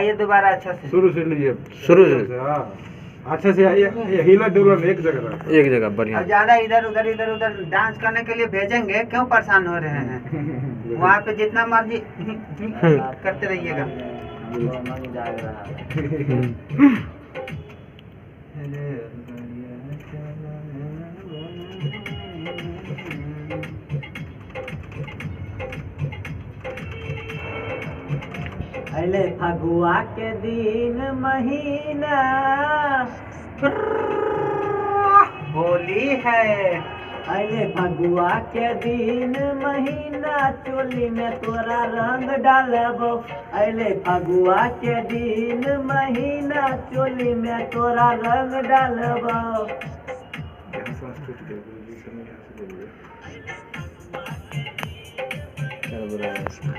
आइए दोबारा अच्छा से। शुरू से लीजिए। शुरू से। हाँ, अच्छा से आइए, ये हिला डुला नहीं, एक जगह रहो। एक जगह बढ़िया। अब ज्यादा इधर उधर डांस करने के लिए भेजेंगे, क्यों परेशान हो रहे हैं? वहाँ पे जितना मर्जी करते रहिएगा। मन जाग रहा है। अले फगुआ के दिन महीना, होली है। अले फगुआ के दिन महीना, चोली में तोरा रंग डालबो। अले फगुआ के दिन महीना, चोली में तोरा रंग डालबो। यहाँ सांस टूट गया गुरु जी, समय यहाँ से बोलिए। क्या बुरा है इसका।